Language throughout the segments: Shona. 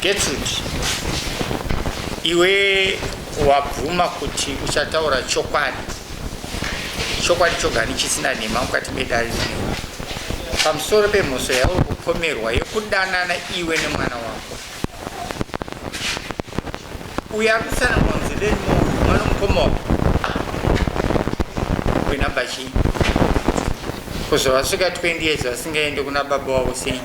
Gertrude, iwe wabvuma kuti uchataura chokwadi, chokwadi chogani chisina nhema mukati medare rino pamusoro pemhosva yauri kupomerwa yekudanana iwe nemwana wako. Uyo ari kutsanangura kunzi Lenmore uyu mwana mukoma wako wenhamba chii? Ko zvavasvika 20 years vasingaende kuna baba wavo sei?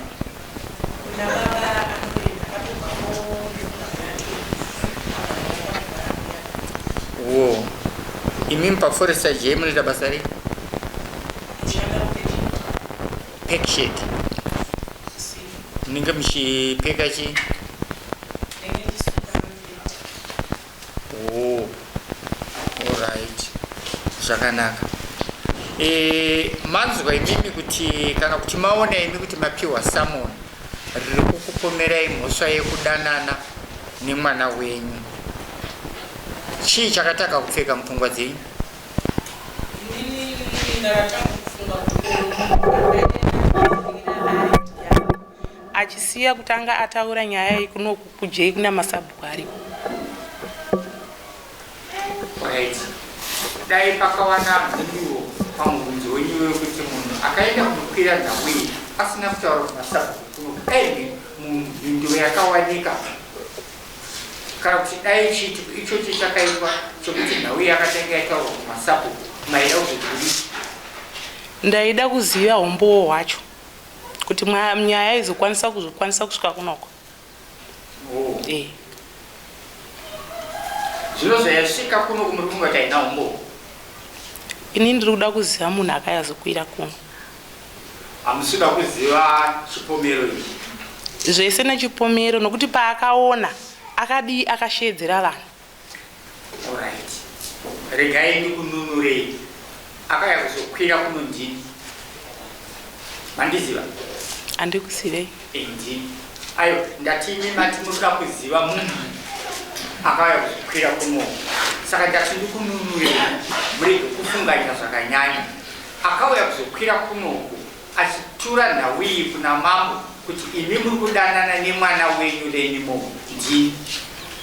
Wo imimi paforester j munoita basa rei? Pack shed. Munenge muchipeka chii? Oh, alright. Zvakanaka. E, manzwa imimi kuti kana kuti maona imi kuti mapiwa summon riri kukupomerai mhosva yekudanana nemwana wenyu. Chii chakatanga kupfeka mupfungwa dzenyu? Inini ndakatanga kufunga kuti achisiya kutanga ataura nyaya iyi kunoku kujei kuna masabhuku ariko. Right. Dai pakawana mhinduro pamubvunzo wenyu wekuti munhu akaenda kunokwira nhau iyi asina kutaura kumasabhuku kuno dai mhinduro yakawanika kana kuti dai chiitiko ichocho chakaitwa chekuti nhau iyi yakatanga yataurwa kumasabhuku maida kuzoti kudii? Ndaida kuziva umbowo hwacho kuti nyaya izokwanisa kuzokwanisa kusvika kunoko. Oh. Eh. Zvino zvayasvika kuno kumuri kunga kuti haina umbowo. Ini ndiri kuda kuziva munhu akayazokwira kuno. Hamusi kuda kuziva chipomero ichi? Zvese nechipomero nokuti paakaona akadii akasheedzera vanhu. Alright. Regai ndikununurei. Akauya kuzokwira kuno ndini. Mandiziva? Handikuzivei. Eh, ndini. Ayo, ndati imi mati munoda kuziva munhu akauya kuzokwira kuno. Saka ndati ndikununurei murege kufunganya zvakanyanya. Akauya kuzokwira kunoku achitura nhau iyi kuna mambo kuti imi muri kudanana nemwana wenyu Lenimo ndini.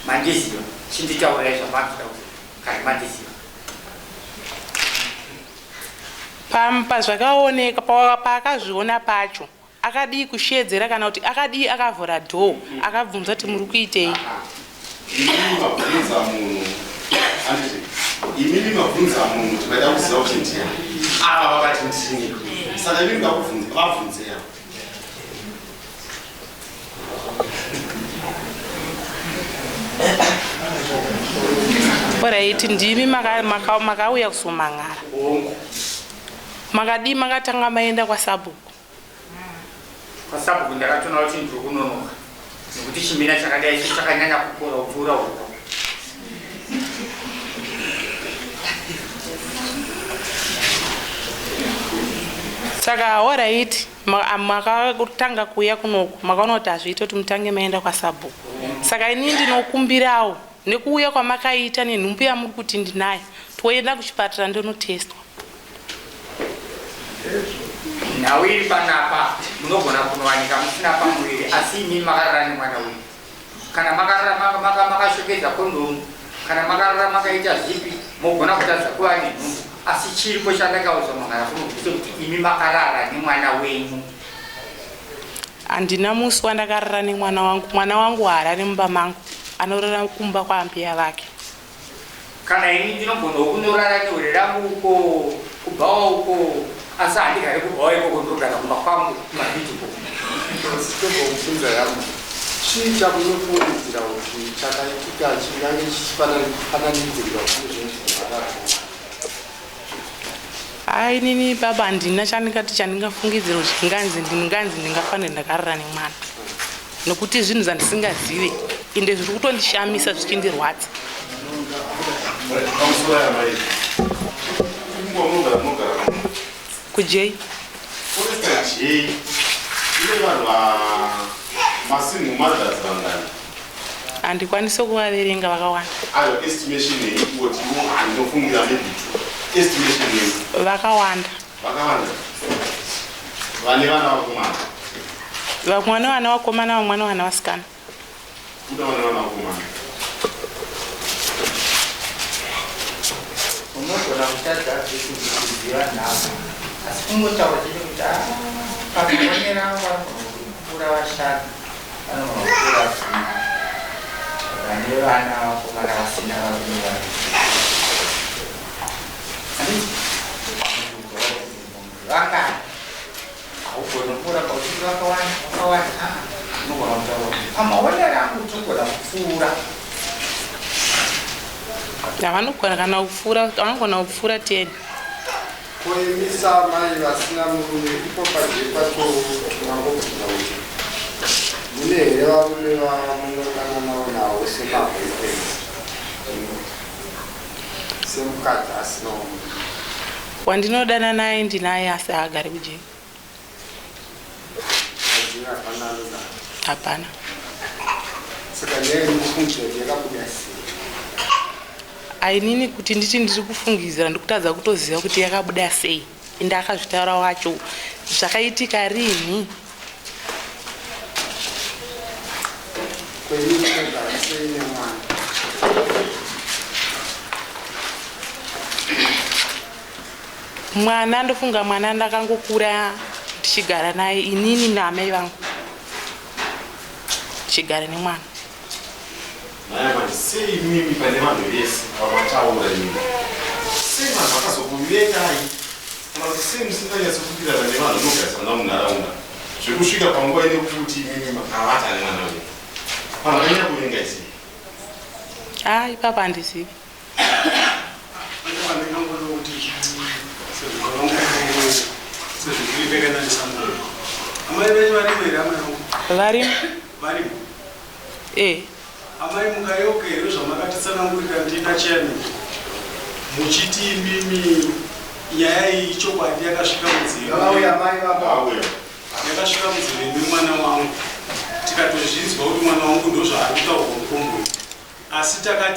Mandiziva? Chinditaurirai zvamakuda kuti kana mandiziva. Pazvakaoneka paakazviona pacho akadii kusheedzera kana kuti akadii akavhura door akabvunza kuti muri kuitei. Imimi mabvunza munhu handiti imimi mabvunza munhu kuti vaida kuziva kuti ndiani ava vakati ndini saka imimi ngakubvunza vabvunze ava. Alright, ndimi makauya maka, maka kuzomangara. Makadii makatanga maenda kwasabhuku? Kwasabhuku ndakatoona kuti ndiri kunonoka nekuti chimina chakadai icho chakanyanya kukura kupfuura huku. Saka alright, makatanga kuuya kunoku makaona kuti hazviite kuti mutange maenda kwasabhuku. Saka ini ndinokumbirawo nekuuya kwamakaita nenhumbu yamuri kuti ndinayo toenda kuchipatara ndonotestwa. Nhau iri panapa munogona kunowanika musina pamuviri asi imi makarara nemwana uyu. Kana makarara makashongedza kondomu kana makarara makaita zvipi mogona kutadza kuva nenhumbu asi chiripo chandakaudzwa mangara kuno ndechekuti imi makarara nemwana wenyu. Handina musi wandakarara nemwana wangu. Mwana wangu haarare mumba mangu, anorara kumba kwaambuya vake. Kana ini ndinogonawo kunorara nehure rangu uko kubhawa uko asi handigare kubhawa ikoko ndinogara kumba kwangu kumabhidhi uko. Tobvunza yangu chii chamunofungidzira kuti chakaitika chingange chichifananidzirwa kune zvinhu zvakarara? Haa inini baba handina chandingati chandingafungidzira kuti chinganzi ndinganzi ndingafanira ndakarara nemwana nokuti zvinhu zvandisingazive ende zviri kutondishamisa zvichindirwadza. Kujei. Forester J ine vanhu masingle mothers vangani? Handikwanise kuvaverenga vakawanda. Ayo estimation yenyu kungoti iwo ndinofungira maybe two. Estimation yenyu. Vakawanda. Vakawanda. Vane vana vakomana. Vamwe vane vana vakomana vamwe vane vana vasikana. Kuda vana vanakomana. Unogona kutadza kuziva nhamo, asi kungotaura chete kuti ah, pamaonero angu vanogona kupfuura vashanu, vanogona kupfuura gumi vane vana vakomana vasina varume vari. Handiti vangani? Haugoni kuramba uchiti vakawanda vakawanda. Ah, unogona kutaura kuti pamaonero angu togona kupfuura. Vanogona kana kupfuura, vanogona kupfuura 10. Koimisa amai vasina murume ipo paje pacho, tingangobvunza kuti mune here varume vamunodananawo navo semaboyfriends, semukadzi asinawo murume? Wandinodana naye ndinaye, asi haagari kujeri. Ajeri hapana anodana? Hapana. Saka nyaya yekufungidzira kuti yakabuda sei? Ainini kuti nditi ndiri kufungidzira, ndikutadza kutoziva kuti yakabuda sei. Ende akazvitaura wacho zvakaitika rini? Kwenyu munogara sei nemwana? Mwana, ndofunga mwana ndakangokura tichigara naye, inini naamai vangu, tichigara nemwana. Naya manje, sei mimi pane vanhu vese vamataura imi, sei vanhu vakazokuvengai, kana kuti sei musinganyatsokuwirirana nevanhu munogarisana navo munharaunda, zvekusvika panguva ine kuti imimi makavata nemwana wenyu, vanhu vakanyanya kuvengai sei? A, ipapo handizivi. Pandingangoda kuti sezvo takananisa munhu, amai venyu varimo here, amai vangu? Varimo. Varimo? E. Amai, mungayeuka here zvamakatitsanangurira ndina chairman, muchiti imimi nyaya iyi chokwadi yakasvika munzeve Vauya mai vaba. Auya. Yakasvika munzeve memwana wangu, tikatozvinzwa kuti mwana wangu ndozvaari kutaurwa mukomboni, asi takati